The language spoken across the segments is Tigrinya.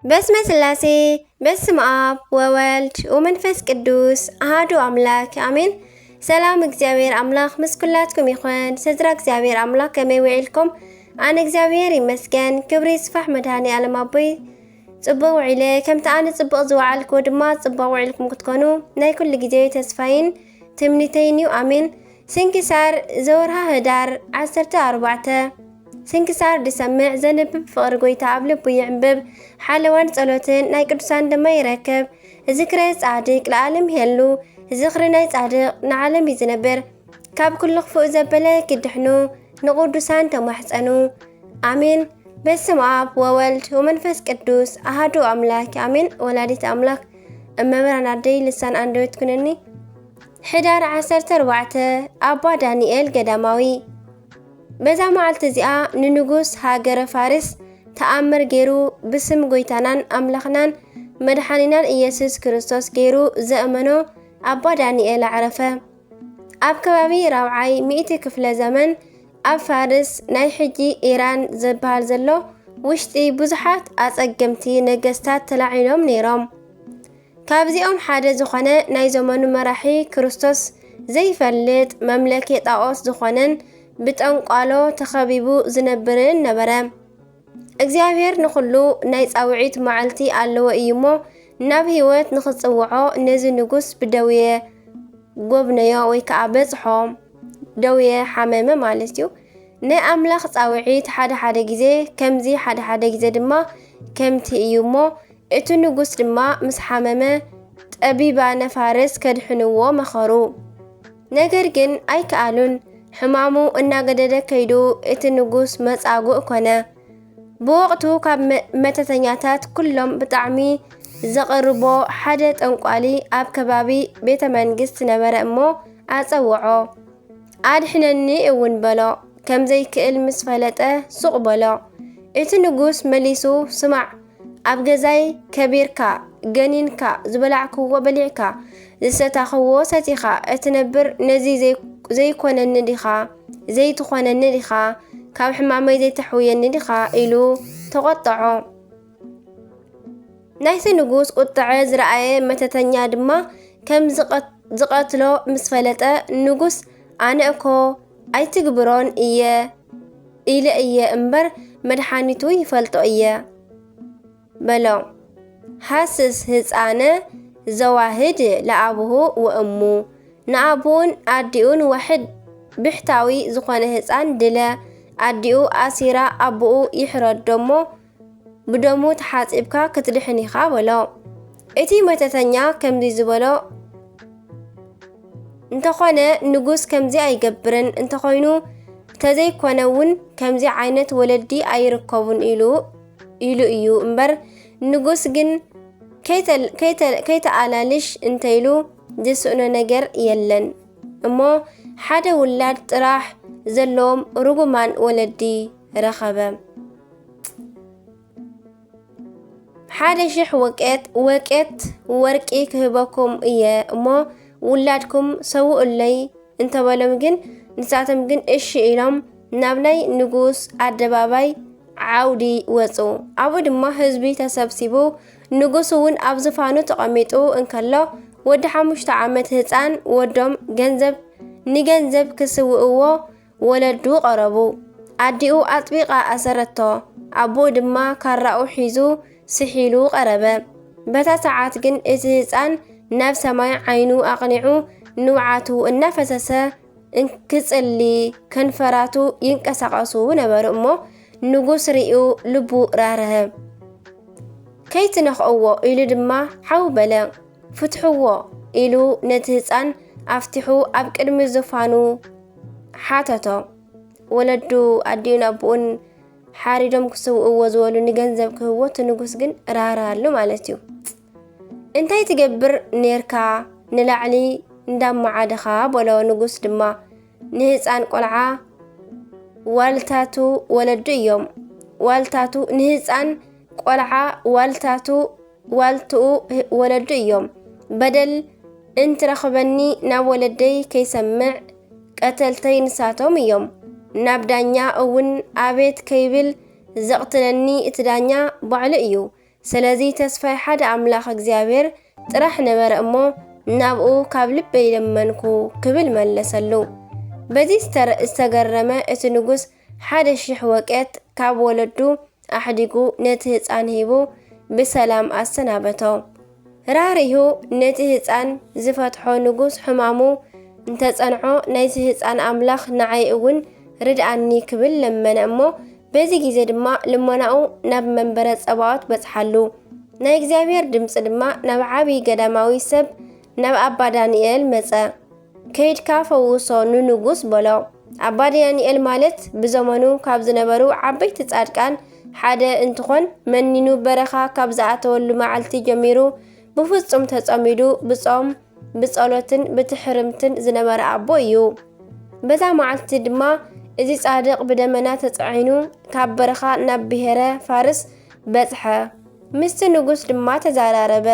በስመ ስላሴ፣ በስመ ኣብ ወወልድ ወመንፈስ ቅዱስ ኣሃዱ ኣምላክ ኣሜን። ሰላም እግዚኣብሔር ኣምላክ ምስ ኩላትኩም ይኹን። ስድራ እግዚኣብሔር ኣምላክ ከመይ ውዒልኩም? ኣነ እግዚኣብሔር ይመስገን፣ ክብሪ ይስፋሕ መድኃኔ ዓለም ኣቦይ። ጽቡቕ ውዒለ፣ ከምቲ ኣነ ጽቡቕ ዝወዓልኩ ድማ ጽቡቕ ውዒልኩም ክትኮኑ ናይ ኩሉ ግዜ ተስፋይን ትምኒተይን እዩ። ኣሜን። ስንክሳር ዘወርሃ ህዳር ዓሰርተ ኣርባዕተ። ስንክሳር ድሰምዕ ዘንብብ ፍቕሪ ጎይታ ኣብ ልቡ ይዕንብብ፣ ሓለዋን ጸሎትን ናይ ቅዱሳን ድማ ይረክብ። ዝክረ ጻድቅ ለዓለም ይሄሉ፣ ዝኽሪ ናይ ጻድቅ ንዓለም እዩ ዝነብር። ካብ ኩሉ ክፉእ ዘበለ ክድሕኑ ንቅዱሳን ተማሕጸኑ። ኣሜን። በስመ ኣብ ወወልድ ወመንፈስ ቅዱስ ኣሃዱ ኣምላክ ኣሜን። ወላዲት ኣምላክ እመብርሃን ኣደይ ልሳን ኣንደበት ኩነኒ። ሕዳር ዓሰርተ ኣርባዕተ ኣባ ዳንኤል ገዳማዊ። በዛ መዓልቲ እዚኣ ንንጉስ ሃገረ ፋርስ ተኣምር ገይሩ ብስም ጎይታናን ኣምላኽናን መድሓኒናን ኢየሱስ ክርስቶስ ገይሩ ዘእመኖ ኣባ ዳንኤል ኣዕረፈ። ኣብ ከባቢ ራብዓይ ሚእቲ ክፍለ ዘመን ኣብ ፋርስ፣ ናይ ሕጂ ኢራን ዝበሃል ዘሎ ውሽጢ፣ ብዙሓት ኣጸገምቲ ነገስታት ተላዒሎም ነይሮም። ካብዚኦም ሓደ ዝኾነ ናይ ዘመኑ መራሒ ክርስቶስ ዘይፈልጥ፣ መምለኪ ጣዖት ዝኾነን ብጠንቋሎ ተኸቢቡ ዝነብርን ነበረ። እግዚኣብሔር ንኹሉ ናይ ጻውዒት መዓልቲ ኣለዎ እዩ እሞ፣ ናብ ህይወት ንኽጽውዖ ነዚ ንጉስ ብደውየ ጎብነዮ ወይ ከኣ በጽሖ። ደውየ ሓመመ ማለት እዩ። ናይ ኣምላኽ ጻውዒት ሓደ ሓደ ግዜ ከምዚ፣ ሓደ ሓደ ግዜ ድማ ከምቲ እዩ እሞ፣ እቲ ንጉስ ድማ ምስ ሓመመ፣ ጠቢባነ ፋርስ ከድሕንዎ መኸሩ። ነገር ግን ኣይከኣሉን። ሕማሙ እናገደደ ከይዱ፣ እቲ ንጉስ መጻጉእ ኮነ። ብወቕቱ ካብ መ-፣ መተተኛታት ኩሎም ብጣዕሚ ዘቕርቦ ሓደ ጠንቋሊ ኣብ ከባቢ ቤተ መንግስት ነበረ እሞ ኣጸውዖ። ኣድሕነኒ እውን በሎ። ከም ዘይክእል ምስ ፈለጠ ሱቕ በሎ። እቲ ንጉስ መሊሱ፣ ስማዕ፣ ኣብ ገዛይ ከቢርካ፣ ገኒንካ፣ ዝበላዕክዎ በሊዕካ፣ ዝሰታኽዎ ሰቲኻ እትነብር፣ ነዚ ዘይ-፣ ዘይኮነኒ ዲኻ? ዘይትኾነኒ ዲኻ? ካብ ሕማመይ ዘይተሕውየኒ ዲኻ? ኢሉ ተቖጠዖ። ናይቲ ንጉስ ቁጥዐ ዝረኣየ መተተኛ ድማ ከም ዝቐ-፣ ዝቐትሎ ምስ ፈለጠ፣ ንጉስ፣ ኣነ እኮ ኣይትግብሮን እየ ኢለ እየ እምበር፣ መድሓኒቱ ይፈልጦ እየ በሎ። ሃስስ ህፃነ ዘዋህድ ለኣቡሁ ወእሙ፣ ንኣቡኡን ኣዲኡን ዋሕድ ብሕታዊ ዝኾነ ህፃን ድለ። ኣዲኡ ኣሲራ ኣቡኡ ይሕረዶ እሞ፣ ብደሙ ተሓፂብካ ክትድሕን ኢኻ በሎ። እቲ መተተኛ ከምዚ ዝበሎ እንተኾነ፣ ንጉስ ከምዚ ኣይገብርን፣ እንተኾይኑ፣ ተዘይኮነ እውን ከምዚ ዓይነት ወለዲ ኣይርከቡን ኢሉ፣ ኢሉ እዩ እምበር፣ ንጉስ ግን ከይተ-፣ ከይተ-፣ ከይተኣላልሽ እንተኢሉ ዝስእኖ ነገር የለን። እሞ ሓደ ውላድ ጥራሕ ዘለዎም ርጉማን ወለዲ ረኸበ። ሓደ ሽሕ ወቄት፣ ወቄት ወርቂ ክህበኩም እየ እሞ፣ ውላድኩም ሰውኡለይ እንተበሎም ግን፣ ንሳቶም ግን እሺ ኢሎም፣ ናብ ናይ ንጉስ ኣደባባይ ዓውዲ ወጹ። ኣብኡ ድማ ህዝቢ ተሰብሲቡ፣ ንጉስ እውን ኣብ ዝፋኑ ተቐሚጡ እንከሎ፣ ወዲ ሓሙሽተ ዓመት ህፃን ወዶም ገንዘብ፣ ንገንዘብ ክስውእዎ ወለዱ ቀረቡ። ኣዲኡ ኣጥቢቓ ኣሰረቶ። ኣቦኡ ድማ ካራኡ ሒዙ ስሒሉ ቀረበ። በታ ሰዓት ግን እቲ ህፃን ናብ ሰማይ ዓይኑ ኣቕኒዑ፣ ንብዓቱ እናፈሰሰ እንክጽሊ ከንፈራቱ ይንቀሳቐሱ ነበሩ እሞ፣ ንጉስ ርእዩ ልቡ ራህረሀ። ከይትነኽእዎ ኢሉ ድማ ሓው በለ። ፍትሕዎ ኢሉ ነቲ ህፃን ኣፍቲሑ ኣብ ቅድሚ ዝፋኑ ሓተቶ። ወለዱ ኣዲኡን ኣቦኡን ሓሪዶም ክስውእዎ ዝበሉ ንገንዘብ ክህቦ፣ እቲ ንጉስ ግን ራህረሃሉ ማለት እዩ። እንታይ ትገብር ኔርካ ንላዕሊ እንዳመዓደኻ? በሎ። ንጉስ ድማ ንህፃን ቆልዓ ዋልታቱ ወለዱ እዮም። ዋልታቱ ንህፃን ቆልዓ ዋልታቱ ዋልትኡ ወለዱ እዮም። በደል እንትረኽበኒ ናብ ወለደይ ከይሰምዕ ቀተልተይ ንሳቶም እዮም። ናብ ዳኛ እውን ኣቤት ከይብል ዘቕትለኒ እቲ ዳኛ ባዕሉ እዩ። ስለዚ ተስፋይ ሓደ ኣምላኽ እግዚኣብሔር ጥራሕ ነበረ እሞ፣ ናብኡ ካብ ልበይ ለመንኩ ክብል መለሰሉ። በዚ ዝተረ-፣ ዝተገረመ እቲ ንጉስ ሓደ ሽሕ ወቄት ካብ ወለዱ ኣሕዲጉ ነቲ ህፃን ሂቡ ብሰላም ኣሰናበቶ። ራህሪሁ ነቲ ህፃን ዝፈትሖ ንጉስ ሕማሙ እንተፀንዖ ናይዚ ህፃን ኣምላኽ ንዓይ እውን ርድኣኒ ክብል ለመነ እሞ በዚ ግዜ ድማ ልመናኡ ናብ መንበረ ፀባዖት በጽሓሉ። ናይ እግዚኣብሔር ድምፂ ድማ ናብ ዓብዪ ገዳማዊ ሰብ ናብ ኣባ ዳንኤል መጸ። ከይድካ ፈውሶ ንንጉስ በሎ። ኣባ ዳንኤል ማለት ብዘመኑ ካብ ዝነበሩ ዓበይቲ ጻድቃን ሓደ እንትኾን መኒኑ በረኻ ካብ ዝኣተወሉ መዓልቲ ጀሚሩ ብፍጹም ተጸሚዱ ብጾም ብጸሎትን ብትሕርምትን ዝነበረ ኣቦ እዩ። በዛ መዓልቲ ድማ እዚ ጻድቕ ብደመና ተጸዒኑ ካብ በረኻ ናብ ብሔረ ፋርስ በጽሐ። ምስቲ ንጉስ ድማ ተዛራረበ።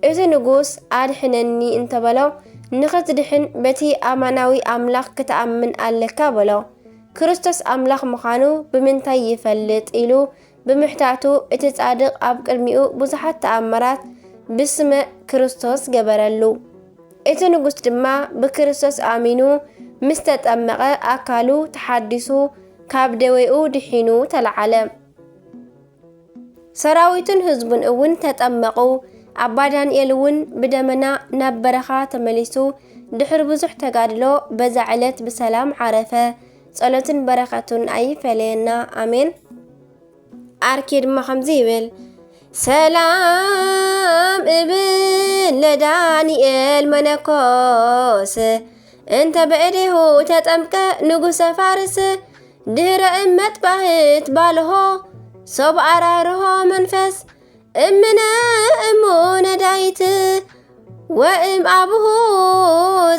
እቲ ንጉስ ኣድሕነኒ እንተበሎ ንኽትድሕን በቲ ኣማናዊ ኣምላኽ ክትኣምን ኣለካ በሎ። ክርስቶስ ኣምላኽ ምዃኑ ብምንታይ ይፈልጥ ኢሉ ብምሕታቱ እቲ ጻድቕ ኣብ ቅድሚኡ ብዙሓት ተኣምራት ብስመ ክርስቶስ ገበረሉ። እቲ ንጉስ ድማ ብክርስቶስ ኣሚኑ ምስ ተጠመቐ ኣካሉ ተሓዲሱ ካብ ደዌኡ ድሒኑ ተለዓለ። ሰራዊቱን ህዝቡን እውን ተጠመቑ። ኣባ ዳንኤል እውን ብደመና ናብ በረኻ ተመሊሱ ድሕሪ ብዙሕ ተጋድሎ በዛ ዕለት ብሰላም ዓረፈ። ጸሎትን በረኸቱን ኣይፈለየና። ኣሜን። ኣርኬ ድማ ከምዚ ይብል፣ ሰላም እብል ለዳንኤል መነኮስ እንተ በእዴሁ ተጠምቀ ንጉሰ ፋርስ ድህረ እመት ባህት ባልሆ ሶብ ኣራርሆ መንፈስ እምነ እሙ ነዳይት ወእም ኣብሁ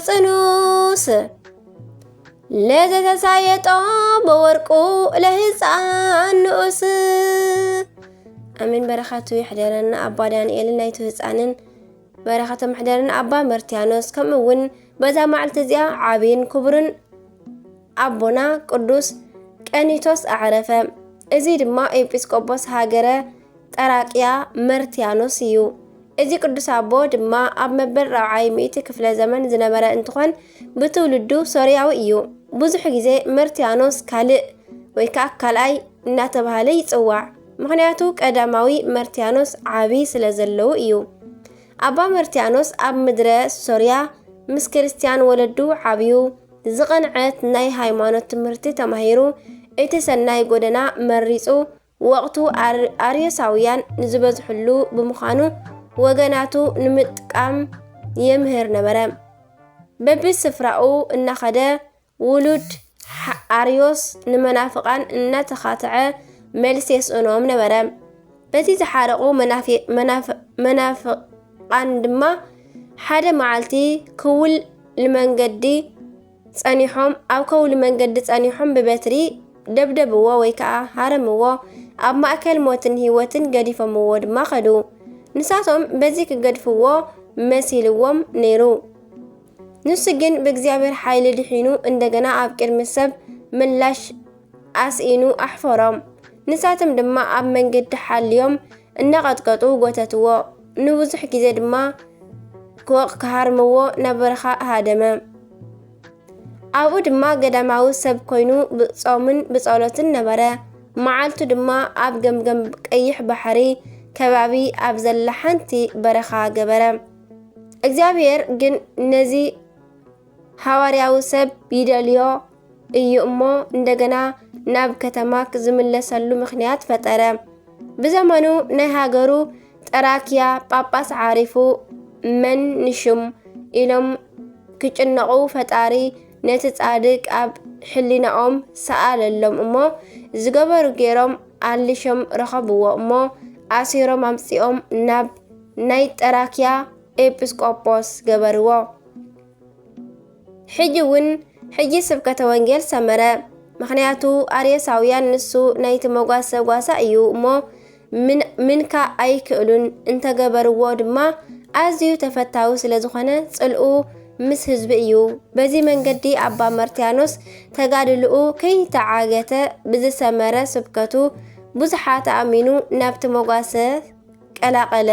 ጽኑስ ለዘተሳየጦ በወርቁ ለህፃን ንኡስ። ኣሜን። በረኸቱ ይሕደረና ኣባ ዳንኤልን ናይቱ ህፃንን በረኸቶም ይሕደረና ኣባ መርትያኖስ። ከምኡ እውን በዛ መዓልቲ እዚኣ ዓብይን ክቡርን ኣቦና ቅዱስ ቀኒቶስ ኣዕረፈ። እዚ ድማ ኤጲስቆጶስ ሃገረ ጠራቅያ መርትያኖስ እዩ። እዚ ቅዱስ ኣቦ ድማ ኣብ መበል ራብዓይ ሚእቲ ክፍለ ዘመን ዝነበረ እንትኾን ብትውልዱ ሶርያዊ እዩ። ብዙሕ ግዜ መርትያኖስ ካልእ ወይ ከዓ ካልኣይ እናተባህለ ይፅዋዕ። ምኽንያቱ ቀዳማዊ መርትያኖስ ዓቢ ስለ ዘለዉ እዩ። ኣባ መርትያኖስ ኣብ ምድረ ሶርያ ምስ ክርስትያን ወለዱ ዓብዩ ዝቐንዐት ናይ ሃይማኖት ትምህርቲ ተማሂሩ እቲ ሰናይ ጎደና መሪፁ ወቕቱ ኣር-፣ ኣርዮሳውያን ንዝበዝሕሉ ብምዃኑ ወገናቱ ንምጥቃም የምህር ነበረ። በብስፍራኡ እናኸደ ውሉድ ሓ-፣ ኣርዮስ ንመናፍቓን እናተኻትዐ መልሲ የስእኖም ነበረ። በቲ ዝሓረቑ መናፊ-፣ መናፍ-፣ መናፍቓን ድማ ሓደ መዓልቲ ክውል ልመንገዲ ጸኒሖም፣ ኣብ ከውሊ መንገዲ ጸኒሖም ብበትሪ ደብደብዎ ወይ ከኣ ሃረምዎ፣ ኣብ ማእከል ሞትን ህይወትን ገዲፎምዎ ድማ ከዱ። ንሳቶም በዚ ክገድፍዎ መሲልዎም ነይሩ። ንሱ ግን ብእግዚኣብሔር ሓይሊ ድሒኑ እንደገና ኣብ ቅድሚ ሰብ ምላሽ ኣስኢኑ ኣሕፈሮም። ንሳቶም ድማ ኣብ መንገዲ ሓልዮም እናቐጥቀጡ ጎተትዎ። ንብዙሕ ግዜ ድማ ክወቕ ክሃርምዎ ናብ በረኻ ሃደመ። ኣብኡ ድማ ገዳማዊ ሰብ ኮይኑ ብጾምን ብጸሎትን ነበረ። መዓልቱ ድማ ኣብ ገምገም ቀይሕ ባሕሪ ከባቢ ኣብ ዘላ ሓንቲ በረኻ ገበረ። እግዚኣብሔር ግን ነዚ ሃዋርያዊ ሰብ ይደልዮ እዩ እሞ እንደገና ናብ ከተማ ዝምለሰሉ ምኽንያት ፈጠረ። ብዘመኑ ናይ ሃገሩ ጠራኪያ ጳጳስ ዓሪፉ መን ንሽም ኢሎም ክጭነቑ ፈጣሪ ነቲ ጻድቅ ኣብ ሕሊናኦም ሰኣለሎም እሞ ዝገበሩ ገይሮም ኣልሾም ረኸብዎ እሞ ኣሲሮም ኣምጺኦም ናብ ናይ ጠራኪያ ኤጲስቆጶስ ገበርዎ። ሕጂ እውን ሕጂ ስብከተ ወንጌል ሰመረ። ምኽንያቱ ኣርዮሳውያን ንሱ ናይቲ መጓሰ ጓሳ እዩ እሞ ምን-፣ ምንካእ ኣይክእሉን። እንተገበርዎ ድማ ኣዝዩ ተፈታዊ ስለ ዝኾነ ጽልኡ ምስ ህዝቢ እዩ። በዚ መንገዲ ኣባ መርትያኖስ ተጋድልኡ ከይተዓገተ ብዝሰመረ ስብከቱ ብዙሓት ኣእሚኑ ናብቲ መጓሰ ቀላቐለ።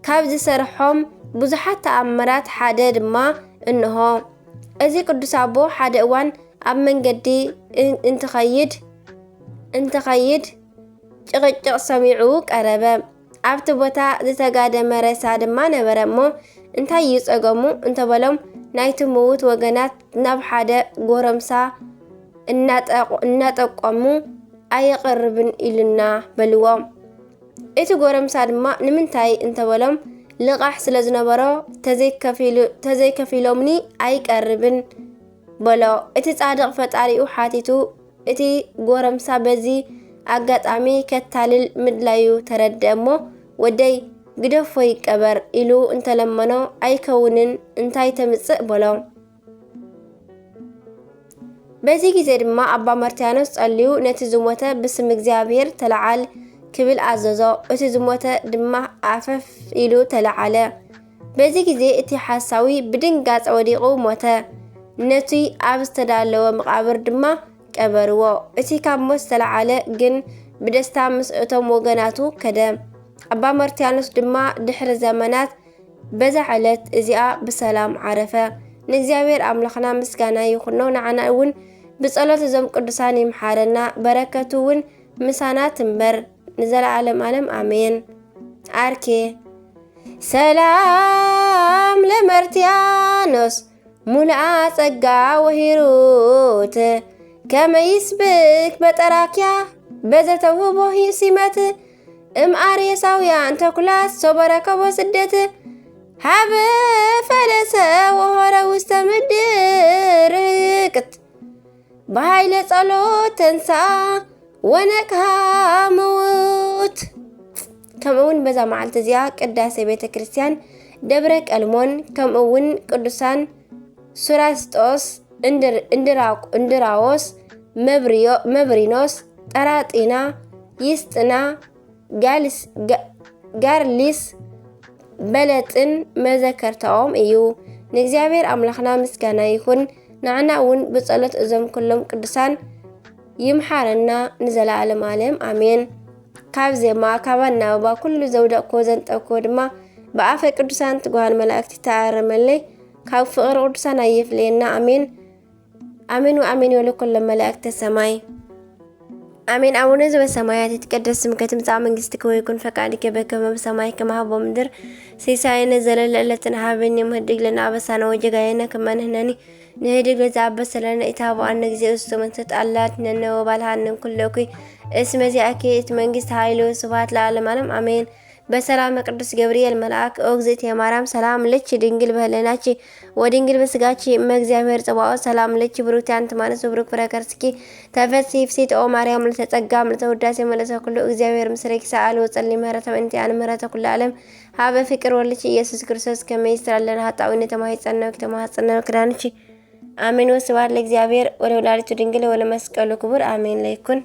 ካብ ዝሰርሖም ብዙሓት ተኣምራት ሓደ ድማ እንሆ። እዚ ቅዱስ ኣቦ ሓደ እዋን ኣብ መንገዲ እን-፣ እንትኸይድ፣ እንትኸይድ ጭቕጭቕ ሰሚዑ ቀረበ። ኣብቲ ቦታ ዝተጋደመ ሬሳ ድማ ነበረ እሞ፣ "እንታይ እዩ ጸገሙ?" እንተበሎም፣ ናይቲ ምዉት ወገናት ናብ ሓደ ጎረምሳ እናጠቑ-፣ እናጠቆሙ፣ "ኣየቕርብን ኢሉና" በልዎ። እቲ ጎረምሳ ድማ፣ "ንምንታይ?" እንተበሎም፣ ልቓሕ ስለ ዝነበሮ፣ "ተዘይከፊሉ-፣ ተዘይከፊሎምኒ ኣይቀርብን" በሎ። እቲ ጻድቕ ፈጣሪኡ ሓቲቱ፣ እቲ ጎረምሳ በዚ ኣጋጣሚ ከታልል ምድላዩ ተረድአ እሞ፣ "ወደይ፣ ግደፎ ይቀበር" ኢሉ እንተለመኖ፣ "ኣይከውንን፣ እንታይ ተምጽእ?" በሎ። በዚ ግዜ ድማ ኣባ መርትያኖስ ጸልዩ፣ ነቲ ዝሞተ፣ "ብስም እግዚኣብሔር ተለዓል" ክብል ኣዘዞ። እቲ ዝሞተ ድማ ኣፈፍ ኢሉ ተለዓለ። በዚ ግዜ እቲ ሓሳዊ ብድንጋጸ ወዲቑ ሞተ። ነቲ ኣብ ዝተዳለወ መቓብር ድማ ቀበርዎ። እቲ ካብ ሞት ዝተለዓለ ግን ብደስታ ምስ እቶም ወገናቱ ከደ። ኣባ መርትያኖስ ድማ ድሕሪ ዘመናት በዛ ዕለት እዚኣ ብሰላም ዓረፈ። ንእግዚኣብሔር ኣምላኽና ምስጋና ይኹኖ፣ ንዓና እውን ብጸሎት እዞም ቅዱሳን ይምሓረና፣ በረከቱ እውን ምሳና ትንበር ንዘለዓለም ዓለም፣ ኣሜን። ኣርኬ። ሰላም ለመርትያኖስ ሙሉኣ ጸጋ ወሂሩት፣ ከመ ይስብክ በጠራክያ በዘተውህቦ ሲመት፣ እም ኣርየሳውያን ተኩላት ሶበ ረከቦ ስደት፣ ሃበ ፈለሰ ወሆረ ውስተ ምድር ርህቅት፣ ብሃይለ ጸሎት ተንሳ ወነቅሃ ምውት። ከምኡ እውን በዛ መዓልቲ እዚኣ ቅዳሴ ቤተ ክርስቲያን ደብረ ቀልሞን፣ ከምኡ እውን ቅዱሳን ሱራስጦስ፣ እንድር-፣ እንድራ-፣ እንድራዎስ፣ መብርዮ-፣ መብሪኖስ፣ ጠራጢና፣ ይስጥና፣ ጋልስ-፣ ጋ-፣ ጋርሊስ፣ በለጥን መዘከርታኦም እዩ። ንእግዚኣብሔር ኣምላኽና ምስጋና ይኹን። ንዓና እውን ብጸሎት እዞም ኩሎም ቅዱሳን ይምሓረና ንዘለዓለም ዓለም፣ ኣሜን። ካብ ዜማ፣ ካብ ኣናብባ ኩሉ ዘውደቅክዎ ዘንጠብክዎ ድማ ብኣፈ ቅዱሳን ትጉሃን መላእክት ይተኣረመለይ። ካብ ፍቕሪ ቅዱሳን ኣይፍለየና፣ ኣሜን። ኣሜን ወኣሜን ይበሉ ኩሎም መላእክተ ሰማይ። ኣሜን። ኣቡነ ዘበሰማያት ይትቀደስ ስምከ ትምጻእ መንግስትከ ወይኩን ፈቃድከ በከመ በሰማይ ከማሁ በምድር። ሲሳየነ ዘለለ ዕለትነ ሀበነ ዮም፣ ህድግ ለነ አበሳነ ወጌጋየነ ከመ ንሕነኒ ንህድግ ለዘአበሰ ለነ። ኢታብአነ እግዚኦ ውስተ መንሱት አላ አድኅነነ ወባልሐነ እምኩሉ እኩይ። እስመ ዚአከ ይእቲ መንግስት ኃይል ወስብሐት ለዓለመ ዓለም አሜን። በሰላመ ቅዱስ ገብርኤል መልአክ ኦ እግዝእትየ ማርያም ሰላም ለኪ ድንግል በህለናኪ ወድንግል በስጋኪ እመ እግዚአብሔር ጸባኦት ሰላም ለኪ ብሩክቲ አንቲ እማንስ ወብሩክ ፍሬ ከርስኪ ተፈሲ ፍሲት ኦ ማርያም ምልዕተ ጸጋ ምልዕተ ውዳሴ መለሰ ኩሉ እግዚአብሔር ምስሌኪ ሰአሊ ወጸሊ ምህረተ ወእንቲ አን ምህረተ ኩሉ ዓለም ሀበ ፍቅር ወልኪ ኢየሱስ ክርስቶስ ከመ ይስራለን ሀጣዊ ነተማሂጸነው ከተማህጸነው ክዳንኪ አሜን። ወስብሐት ለእግዚአብሔር ወለወላዲቱ ድንግል ወለመስቀሉ ክቡር አሜን። ለይኩን